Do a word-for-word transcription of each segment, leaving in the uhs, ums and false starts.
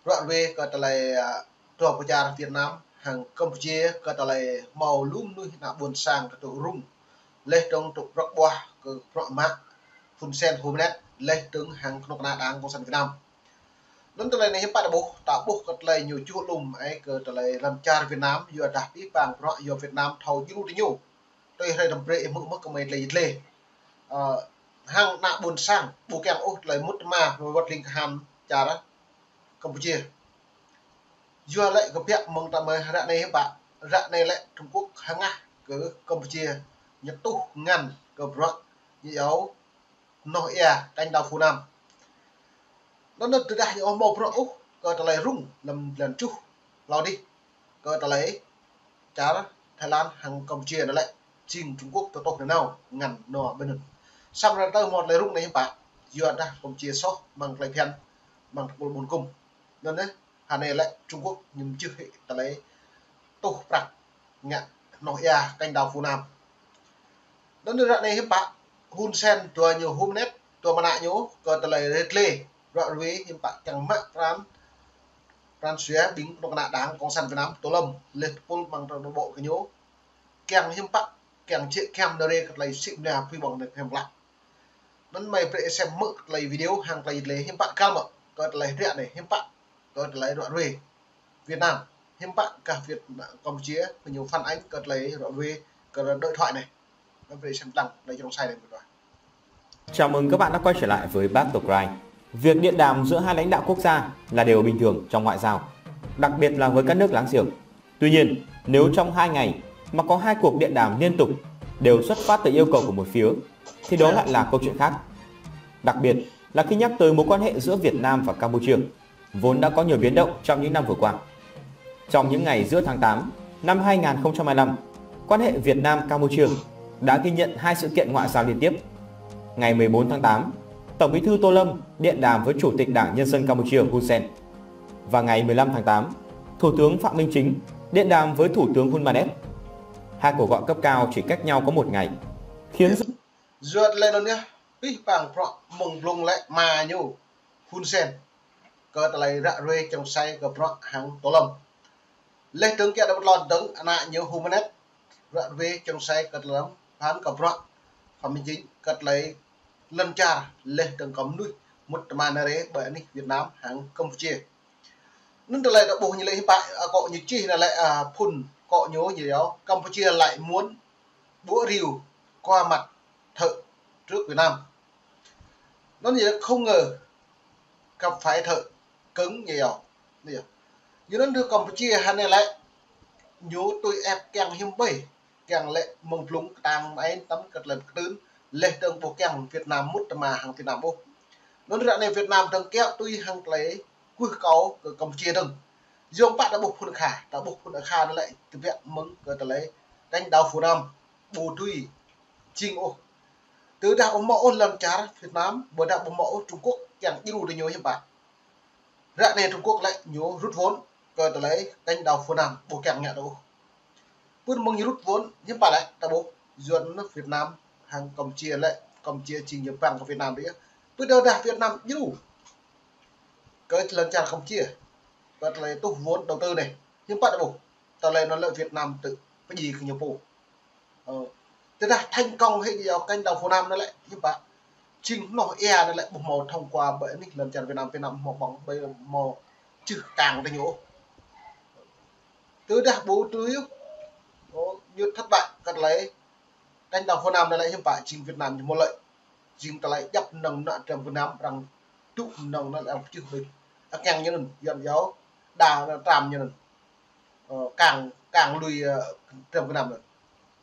Ruă ruê kơ tơlơi, a, dua pơ čar Việt Nam hăng Campuchia kơ tơlơi hmâo lu mơnuih ană ƀôn sang kơ tŭ rŭng. Laih dơ̆ng tŭ prăk ƀuah kơ prăk mă Hun Sen Hun Manet, laih dơ̆ng hăng kơnuk kơna Đảng Cộng sản Việt Nam. Anŭn tơlơi anai hiư̆m pă ta ƀuh, ta ƀuh kơ tơlơi ñu čuh lŏm ai kơ tơlơi lŏn čar Việt Nam, yua dah pih pang prăk yua Việt Nam thâo djru tơ ñu. Tui hrơi tơm brơi ih hmư̆ mơ̆ kơ mơi tơlơi yit lê. Ơ, hăng ană ƀôn sang, ƀu kiăng ôh tơlơi mŭt tơma, wơ̆t ling kahan čar Campuchia. Yua lĕ kơ biă mơ̆ng ta mơi ră anai hiư̆m pă, ră anai lĕ Trung Quốc hơngah kơ Campuchia, ñu tuh ngăn kơ prăk, ñu iâu noh ia kênh đào Phunam. Anŭn tơdah ñu ƀu hmâo prăk ôh kơ tơlơi rŭng lăm blan tơjuh hlâo adih kơ tơlơi čar Thái Lan hăng Campuchia anŭn lĕ jing Trung Quốc tơtuh nanao ngăn nua ƀơi anŭn. Samơ̆ ră tơ hmâo tơlơi rŭng anai hiư̆m pă, yua dah Campuchia soh mơ̆ng tơlơi phiăn, mơ̆ng tơpul ƀun kŭm. Anŭn anai, hơnai lĕ Trung Quốc ñu mơčih hĭ tơlơi tuh prăk ngă noh ia kênh đào Phunam. Anŭn ră anai hiư̆m pă, Hun Sen dua ñu Hun Manet, dua mơnă ñu kơ tơlơi rĕt lê, ruă ruê hiư̆m pă kiăng mă pran, pran jua ƀing kơnuk kơna Đảng Cộng sản Việt Nam, tơ lŏm, laih tơpul mơ̆ng tơnă ƀô̆ kơ ñu, kiăng hiư̆m pă, kiăng čĕ kiăng nơrê kơ tơlơi sĭ mơnia pui ƀơ̆ng nơ̆ hiư̆m lă. Anŭn mơi brơi sem hmư̆ kơ tơlơi video hăng tơlơi yit lê hiư̆m pă kơ mă, kơ tơlơi ră anai hiư̆m pă, kơ tơlơi ruă ruê Việt Nam, hiư̆m pă kơ Việt Nam, Campuchia, kơ ñu phản ánh kơ tơlơi ruă ruê, kơ đối thoại anai. Anŭn brơi sem lăng, tơlơi trong sai anai. Chào mừng các bạn đã quay trở lại với Battle Cry. Việc điện đàm giữa hai lãnh đạo quốc gia là điều bình thường trong ngoại giao, đặc biệt là với các nước láng giềng. Tuy nhiên, nếu trong hai ngày mà có hai cuộc điện đàm liên tục đều xuất phát từ yêu cầu của một phía, thì đó lại là câu chuyện khác. Đặc biệt là khi nhắc tới mối quan hệ giữa Việt Nam và Campuchia, vốn đã có nhiều biến động trong những năm vừa qua. Trong những ngày giữa tháng tám năm hai nghìn không trăm hai mươi lăm, quan hệ Việt Nam-Campuchia đã ghi nhận hai sự kiện ngoại giao liên tiếp. Ngày mười bốn tháng tám, Tổng Bí thư Tô Lâm điện đàm với Chủ tịch Đảng Nhân dân Campuchia Hun Sen. Và ngày mười lăm tháng tám, Thủ tướng Phạm Minh Chính điện đàm với Thủ tướng Hun Manet. Hai cuộc gọi cấp cao chỉ cách nhau có một ngày, khiến dư Yua tơlơi anŭn yơh, pih pang prăk mơ̆ng blung lĕ ama ñu Hun Sen kơ tơlơi ruă ruê čŏng sai kơ prăk hăng Tô Lâm. Laih dơ̆ng kiăng đa ƀu lŏn dơ̆ng ană ñu Hun Manet ruă ruê čŏng sai kơ Tô Lâm, phan kơ prăk Phạm Minh Chính kơ tơlơi lŏn čar, laih dơ̆ng kơ mơnuih mŭt tơma nơrê ƀơi anih Việt Nam hăng Campuchia. Anŭn tơlơi ta ƀuh ñu lĕ hiư̆m pă, a, akŏ ñu čih anai lĕ, a, phŭn akŏ ñu ñu iâu Campuchia lại muốn búa rìu qua mặt thợ trước Việt Nam. Anŭn ñu không ngờ gặp phải thợ cứng ñu iâu. Ñu iâu. Ñu anŭn tơ Campuchia hơnai lĕ ñu tui ĕp kiăng hiư̆m ƀơi, kiăng lĕ mơ̆ng blung kơtang mơai tơm kơ tơlơi kơtưn, laih dơ̆ng ƀu kiăng Việt Nam mŭt tơma hăng Việt Nam ôh. Anŭn ră anai Việt Nam dơ̆ng kiaŏ tui hăng tơlơi kwưh kâo kơ Campuchia dơ̆ng. Yua mơ̆ pă ta ƀuh phŭn akha, ta ƀuh phŭn akha anai lĕ tơbiă mơ̆ng kơ tơlơi kênh đào Phunam ƀu dưi jing ôh. Tơdah ƀu hmâo ôh lŏn čar Việt Nam, ƀôdah ƀu hmâo ôh Trung Quốc kiăng djru tơ ñu hiư̆m pă. Ră anai Trung Quốc lĕ ñu rút vốn kơ tơlơi kênh đào Phunam ƀu kiăng ngă ôh. Pơ anŭn mơ̆ng ñu rút vốn hiư̆m pă lĕ ta ƀuh, yua anŭn Việt Nam hăng Campuchia lĕ, Campuchia jing ñu pang kơ Việt Nam dih. Pơ tơdah Việt Nam djru kơ lŏn čar Campuchia kơ tơlơi tuh vốn đầu tư anai, hiư̆m pă ta ƀuh, tơlơi anŭn lĕ Việt Nam tŭ pơdjai kơ ñu pô. Ơ, tơdah thành công hĭ ñu iâu kênh đào Phunam anai lĕ hiư̆m pă, jing noh ia anai lĕ ƀu hmâo thông qua ƀơi anih lŏn čar Việt Nam, Việt Nam ƀu hmâo ƀơ̆ng, ƀu hmâo čih kang tơ ñu. Tơdah ƀu tui, ơ, ñu thất bại kơ tơlơi kênh đào Phunam anai lĕ hiư̆m pă, jing Việt Nam ñu hmâo lợi. Jing tơlơi djŏp mơnơ̆ng ană Trump Việt Nam arăng tŭ mơnơ̆ng anai lĕ arăng pơčeh ƀing akŏ ñu anŭn, yua anŭn iâu đa ană Trump ñu anŭn. Ơ, kang, kang lui, ơ, Trump Việt Nam anŭn.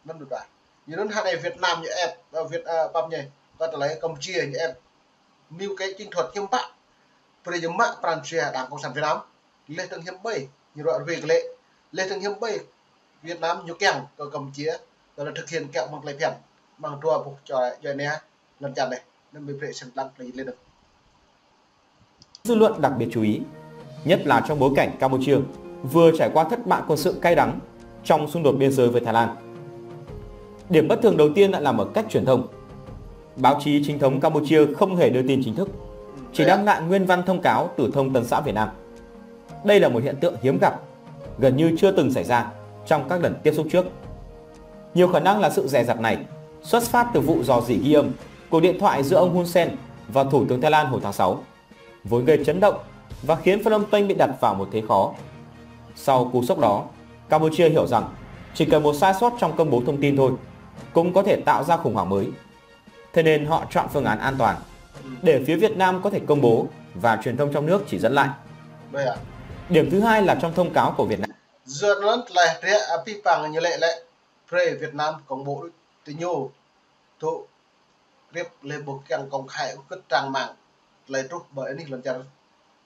Anŭn đôč ta. Ñu anŭn hơnai Việt Nam ñu ĕp, ơ, Việt, ơ, pap ñu, kơ tơlơi Campuchia ñu ĕp mưu kế chiến thuật hiư̆m pă, brơi ñu mă pran jua Đảng Cộng sản Việt Nam, laih dơ̆ng hiư̆m ƀơi ñu ruă ruê kơ lĕ, laih dơ̆ng hiư̆m ƀơi Việt Nam ñu kiăng kơ Campuchia, kơ lĕ thực hiện kiaŏ mơ̆ng tơlơi phiăn, mơ̆ng dua boh čar djuai ania lŏn čar anai, anŭn mơi brơi sem lăng tơlơi yit lê dơ̆ng. Dư luận đặc biệt chú ý, nhất là trong bối cảnh Campuchia vừa trải qua thất bại quân sự cay đắng trong xung đột biên giới với Thái Lan. Điểm bất thường đầu tiên lại nằm ở cách truyền thông. Báo chí chính thống Campuchia không hề đưa tin chính thức, chỉ đăng lại nguyên văn thông cáo từ Thông tấn xã Việt Nam. Đây là một hiện tượng hiếm gặp, gần như chưa từng xảy ra trong các lần tiếp xúc trước. Nhiều khả năng là sự dè dặt này xuất phát từ vụ rò rỉ ghi âm cuộc điện thoại giữa ông Hun Sen và Thủ tướng Thái Lan hồi tháng sáu, vốn gây chấn động và khiến Phnom Penh bị đặt vào một thế khó. Sau cú sốc đó, Campuchia hiểu rằng chỉ cần một sai sót trong công bố thông tin thôi cũng có thể tạo ra khủng hoảng mới. Thế nên họ chọn phương án an toàn để phía Việt Nam có thể công bố và truyền thông trong nước chỉ dẫn lại. Điểm thứ hai là trong thông cáo của Việt Nam. Yua anŭn tơlơi hơdră abih bang ñu lĕ lĕ brơi Việt Nam công bố tơ ñu tŭ krip lĕ ƀu kiăng công khai ôh kơ trang mạng tơlơi truh ƀơi anih lŏn čar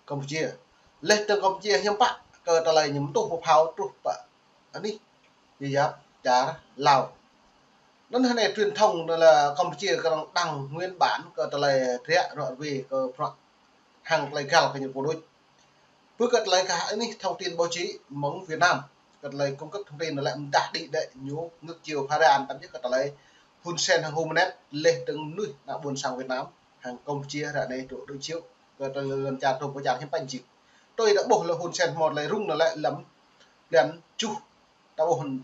Campuchia. Lĕ tơ̆ng Campuchia hiư̆m pă kơ tơlơi ñu tuh pơphao truh ƀơi anih ñu yap čar Lào. Anŭn hơnai truyền thông anŭn lĕ Campuchia kơ đang nguyên bản kơ tơlơi hơdră rŏ rơwe kơ prăk hăng tơlơi găl kơ ñu pô đôč. Pơ kơ tơlơi kah anih thông tin báo chí mơ̆ng Việt Nam, kơ tơlơi cung cấp thông tin lĕ mơdah đĭ đĕ ñu ngược chiều phản ánh tăm yơh kơ tơlơi Hun Sen hăng Hun Manet lĕ tơ̆ng mơnuih ană ƀôn sang Việt Nam hăng Campuchia ră anai tŭ đối chiếu kơ tơlơi lŏn čar tơ̆ pơčar hiư̆m pă jing. Tui ta ƀuh lĕ Hun Sen hmâo tơlơi rŭng anŭn lĕ lăm blan tơjuh ta ƀuh hơnŭn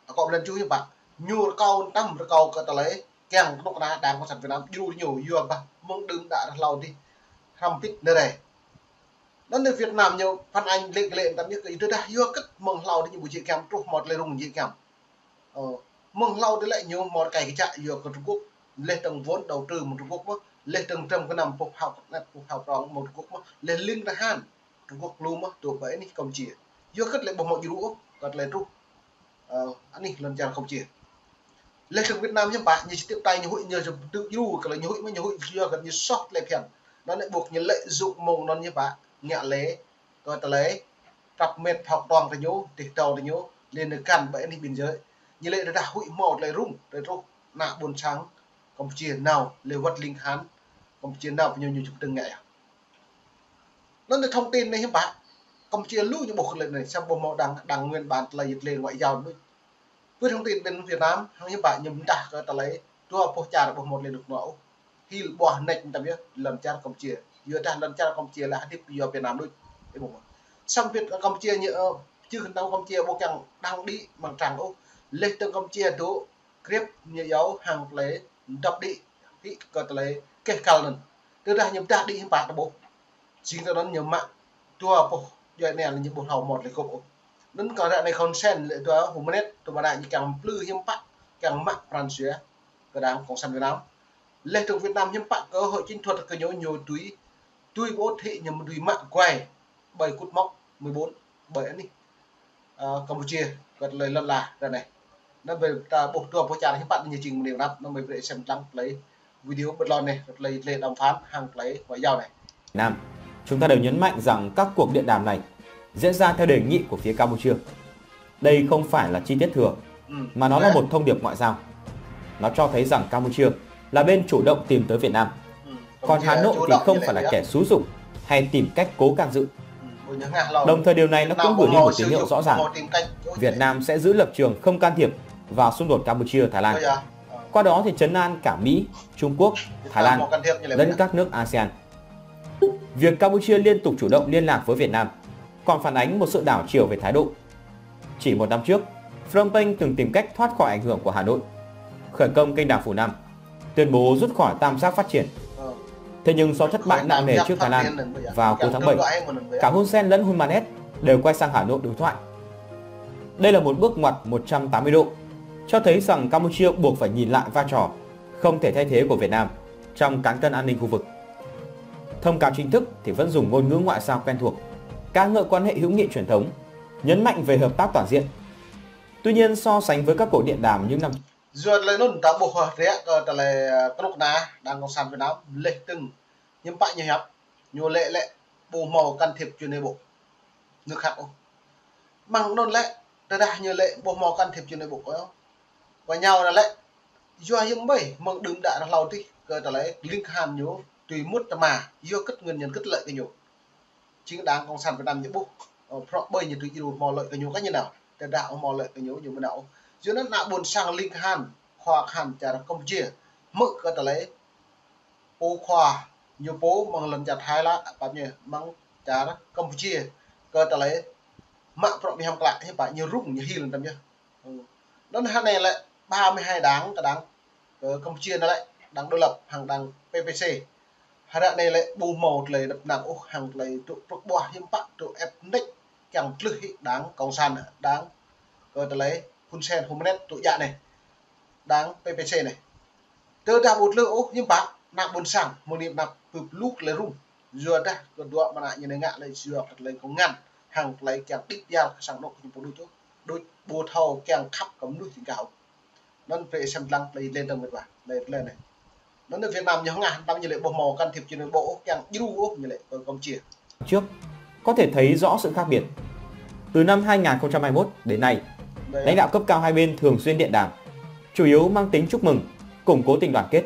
akŏ blan tơjuh hiư̆m pă. Ñu rơkâo tăm rơkâo kơ tơlơi kiăng kơnuk kơna Đảng Cộng sản Việt Nam djru ñu yua ƀah mơ̆ng đưm đă rơhlâo dih hrăm pit nơrai. Anŭn lĕ Việt Nam ñu phản ánh lĕ lĕ tăm yơh kơ tơdah yua kơ mơ̆ng hlâo dih ñu ƀu djơ̆ kiăng truh hmâo tơlơi rŭng djơ̆ kiăng. Ơ, mơ̆ng hlâo dih lĕ ñu hmâo rơkơi kơčă yua kơ Trung Quốc. Lĕ tơ̆ng vốn đầu tư mơ̆ng Trung Quốc mơ̆n, lĕ tơ̆ng trăm kơnăm pơphao kơtnăt pơphao prong mơ̆ng Trung Quốc mơ̆n, lĕ ling tơhan Trung Quốc lu mơ̆n tŭ ƀơi anih Campuchia. Yua kơ lĕ ƀu hmâo djru ôh kơ tơlơi truh, ơ, anih lŏn čar Campuchia. Lĕ tơ̆ng Việt Nam hiư̆m pă, ñu či tiếp tay ñu huĭ ñu či djru kơ lĕ ñu huĭ mơ̆n ñu huĭ yua kơ ñu soh tơlơi phiăn. Anŭn lĕ ƀuh ñu lợi dụng mơ̆ng anŭn hiư̆m pă, ngă lĕ kơ tơlơi prăp met phao kơtuang tơ ñu, tih tâo tơ ñu, lĕ nao găn ƀơi anih biên giới. Ñu lĕ tơdah huĭ hmâo tơlơi rŭng, tơlơi truh ană ƀôn sang Campuchia nao lĕ wơ̆t ling tơhan Campuchia nao pơ ñu ñu čŭk tơ̆ng ngă yơh. Anŭn lĕ thông tin anai hiư̆m pă, Campuchia lu ñu ƀuh kơ lĕ anai, samơ̆ ƀu hmâo đang, đang nguyên bản tơlơi yit lĕ ngoại giao đôč. Pơ thông tin bên Việt Nam, hăng hiư̆m pă ñu mơdah kơ tơlơi dua pluh čar ƀu hmâo tơlơi rơnŭk rơnua ôh. Hil ƀuah nač tăm yơh lŏn čar Campuchia. Yua dah lŏn čar Campuchia lĕ hơdip yua Việt Nam đôč. Ih ƀuh mơ̆n. Samơ̆ Việt Campuchia ñu, ơ, čư̆ hơnăm Campuchia ƀu kiăng đang đĭ mơ̆ng trang ôh. Lĕ tơ̆ng Campuchia tŭ krip ñu yua hăng tơlơi dŏp đĭ hĭ kơ tơlơi keh kăl anŭn. Tơdah ñu mơdah đĭ hiư̆m pă ta ƀuh. Jing tơ anŭn ñu mă dua pluh djuai ania lĕ ñu ƀu hlâo hmâo tơlơi gŏp ôh. Anŭn kơ ră anai Hun Sen lĕ dua Hun Manet tŭ ƀơi anai ñu kiăng plư hiư̆m pă kiăng mă pran jua kơ Đảng Cộng sản Việt Nam. Lĕ tơ̆ng Việt Nam hiư̆m pă cơ hội chiến thuật kơ ñu ñu tui, tui ƀu thĭ ñu mă tui mă guai ƀơi cột mốc mười bốn ƀơi anih, ơ, Campuchia kơ tơlơi lŏn ala ră anai. Anŭn ƀơi ta ƀuh dua pluh čar hiư̆m pă ñu jing mơnê̆ rap, anŭn ƀơi brơi sem lăng tơlơi video ƀơi lŏn anai, tơlơi lĕ đàm phán hăng tơlơi ngoại giao anai. Việt Nam, chúng ta đều nhấn mạnh rằng các cuộc điện đàm này diễn ra theo đề nghị của phía Campuchia. Đây không phải là chi tiết thừa, mà nó là một thông điệp ngoại giao. Nó cho thấy rằng Campuchia là bên chủ động tìm tới Việt Nam. Còn Hà Nội thì không phải là kẻ xúi giục hay tìm cách cố can dự. Đồng thời điều này nó cũng gửi đi một tín hiệu rõ ràng. Việt Nam sẽ giữ lập trường không can thiệp vào xung đột Campuchia-Thái Lan. Qua đó thì trấn an cả Mỹ, Trung Quốc, Thái Lan lẫn các nước asean. Việc Campuchia liên tục chủ động liên lạc với Việt Nam còn phản ánh một sự đảo chiều về thái độ. Chỉ một năm trước, Phnom Penh từng tìm cách thoát khỏi ảnh hưởng của Hà Nội, khởi công kênh đảo Phủ Năm, tuyên bố rút khỏi tam giác phát triển. Thế nhưng do thất bại nặng nề trước Thái Lan vào cuối tháng bảy, cả Hun Sen lẫn Hun Manet đều quay sang Hà Nội đối thoại. Đây là một bước ngoặt một trăm tám mươi độ, cho thấy rằng Campuchia buộc phải nhìn lại vai trò không thể thay thế của Việt Nam trong cán cân an ninh khu vực. Thông cáo chính thức thì vẫn dùng ngôn ngữ ngoại giao quen thuộc, ca ngợi quan hệ hữu nghị truyền thống, nhấn mạnh về hợp tác toàn diện. Tuy nhiên, so sánh với các cuộc điện đàm những năm Yua tơlơi anŭn ta ƀuh ră kơ tơlơi, ơ, kơnuk kơna Đảng Cộng sản Việt Nam lĕ tơ̆ng hiư̆m pă ñu hiăp, ñu lĕ lĕ ƀu hmâo can thiệp chuyện nội bộ nước khác ôh. Mơ̆ng anŭn lĕ, tơdah ñu lĕ ƀu hmâo can thiệp chuyện nội bộ ôh. Kơ ñu anŭn lĕ, yua hiư̆m ƀơi mơ̆ng đưm đă rơhlâo dih kơ tơlơi ling tơhan ñu tui mŭt tơma, yua kơ nguyên nhân kơ tơlơi kơ ñu. Chính Đảng Cộng sản Việt Nam ñu ƀuh, ơ, prŏ ƀơi ñu tui djru hmâo lợi kơ ñu kơ ñu nao. Tơdah hmâo lợi kơ ñu, ñu ƀu nao. Yua anŭn ană ƀôn sang ling tơhan, khua tơhan čar Campuchia. Hmư̆ kơ tơlơi pô khua ñu pô mơ̆ng lŏn čar Thái Lan, pap ñu mơ̆ng čar Campuchia. kơ tơlơi mă bruă ƀing hiam klă, hiư̆m pă ñu rŭng, ñu hil tăm yơh. Anŭn hơnai lĕ ba mươi hai đảng, kơ đảng, kơ Campuchia anai lĕ đảng đối lập hăng đảng P P C. Hrơi anai lĕ ƀu hmâo tơlơi djăp năng ôh hăng tơlơi tŭ prŏk ƀuah hiư̆m pă tŭ ĕp nĕč kiăng tlưh hĭ đảng Cộng sản, đảng kơ tơlơi Hun Sen, Hun Manet tŭ djă anai. Đảng P P C anai. Tơdah ƀu tlưh ôh hiư̆m pă, ană ƀôn sang mơ̆ng anai pơnăp pơpluk tơlơi rŭng. Yua dah kơ dua mơnă ñu anai ngă lĕ yua kơ tơlơi kông ngăn hăng tơlơi kiăng đĭ pial kơ sang anô̆ kơ ñu pô đôč ôh. Đôč ƀu thâo kiăng khăp kơ mơnuih ƀing gơ̆. Anŭn brơi sem lăng tơlơi lĕ dơ̆ng mĕt wa, tơlơi, tơlơi anai. Anŭn Việt Nam ñu hơngah, tăm ñu lĕ ƀu hmâo can thiệp chuyện nội bộ ôh, kiăng djru ôh ñu lĕ kơ Campuchia. Trước, có thể thấy rõ sự khác biệt. Từ năm hai nghìn không trăm hai mươi mốt đến nay, lãnh đạo cấp cao hai bên thường xuyên điện đàm, chủ yếu mang tính chúc mừng, củng cố tình đoàn kết.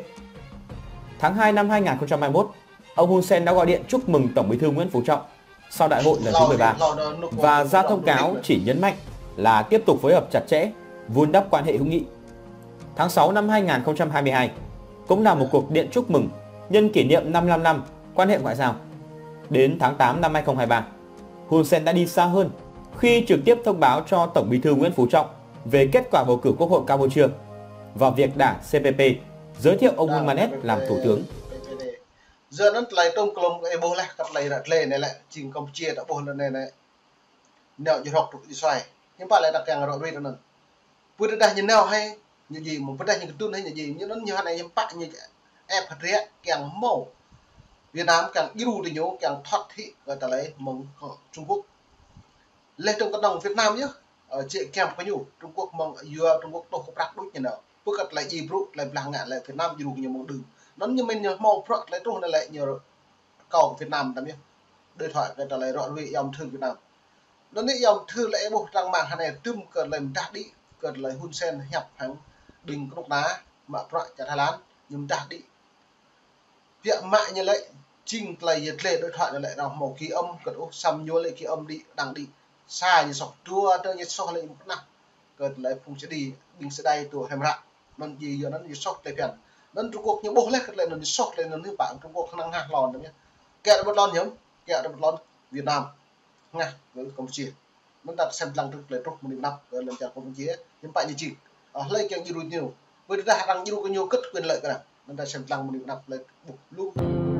Tháng hai năm hai nghìn không trăm hai mươi mốt, ông Hun Sen đã gọi điện chúc mừng Tổng Bí thư Nguyễn Phú Trọng sau Đại hội lần thứ mười ba và ra thông cáo chỉ nhấn mạnh là tiếp tục phối hợp chặt chẽ, vun đắp quan hệ hữu nghị. Tháng sáu năm hai nghìn không trăm hai mươi hai cũng là một cuộc điện chúc mừng nhân kỷ niệm năm mươi lăm năm quan hệ ngoại giao. Đến tháng tám năm hai nghìn không trăm hai mươi ba, Hun Sen đã đi xa hơn khi trực tiếp thông báo cho Tổng Bí thư Nguyễn Phú Trọng về kết quả bầu cử Quốc hội Campuchia và việc đảng C P P giới thiệu ông Hun Manet làm thủ tướng. Yua anŭn tơlơi tŏng klŏm ih ƀuh laih kơ tơlơi ră tơlơi anai lĕ, jing Campuchia ta ƀuh lĕ anai lĕ. Nao jrŏk trŭk jơsuai. Hiư̆m pă lĕ ta kiăng rŏ ruai anŭn. Pơdah ñu nao hơi, ñu ji, mơ̆ng pơdah ñu kơdŭn hơi, ñu ji. Ñu anŭn ñu hơnai hiư̆m pă ñu ĕp hơdră kiăng hmâo Việt Nam kiăng djru tơ ñu, kiăng thot hĭ kơ tơlơi mơ̆ng Trung Quốc. Lĕ tŏng kơnơ̆ng Việt Nam yơh, ơ, jĕ kiăng kơ ñu, Trung Quốc mơ̆ng yua Trung Quốc tŏ kơ prăk đôč ñu nao. Pơkă tơlơi ji brŭ, tơlơi blah ngă lĕ Việt Nam djru kơ ñu mơ̆ng đưm. Anŭn ñu mĭn ñu hmâo bruă tơlơi truh anai lĕ ñu kâo kơ Việt Nam tăm yơh. Đối thoại kơ tơlơi rŏ ruai iâu thư Việt Nam. Anŭn anai iâu thư lĕ ih ƀuh trang mạng hơnai tŭm kơ tơlơi mơdah đĭ, kơ tơlơi Hun Sen hiăp hăng ƀing kơnuk kơna mă bruă čar Thái Lan, ñu mơdah đĭ. Biă mă ñu lĕ, jing tơlơi yơh tơlơi đối thoại anai lĕ arăng hmâo ghi âm, kơ ôh săm ñu lĕ ghi âm đĭ, đang đĭ. Sa ñu soh, dua tơ ñu soh lĕ ñu pơnah kơ tơlơi phung sơ đi, ƀing sơ đai tŭ hrăm hră. Anŭn ji yua anŭn ñu soh tơlơi phiăn. Anŭn Trung Quốc ñu ƀuh laih kơ tơlơi anŭn ñu soh tơlơi anŭn hiư̆m pă Trung Quốc hơnăng hah lŏn anŭn yơh. Kiăng rơbat lŏn hiư̆m, kiăng rơbat lŏn Việt Nam hơngah kơ Campuchia. Anŭn ta sem lăng trŭk tơlơi truh mơ̆ng anai pơ anăp kơ lŏn čar Campuchia, hiư̆m pă ñu jing. Ơ, hlơi kiăng djru ñu. Pơdah arăng djru kơ ñu kơt quyền lợi kơ arăng. Anŭn ta sem lăng mơ̆ng anai pơ anăp tơlơi ƀuh lu.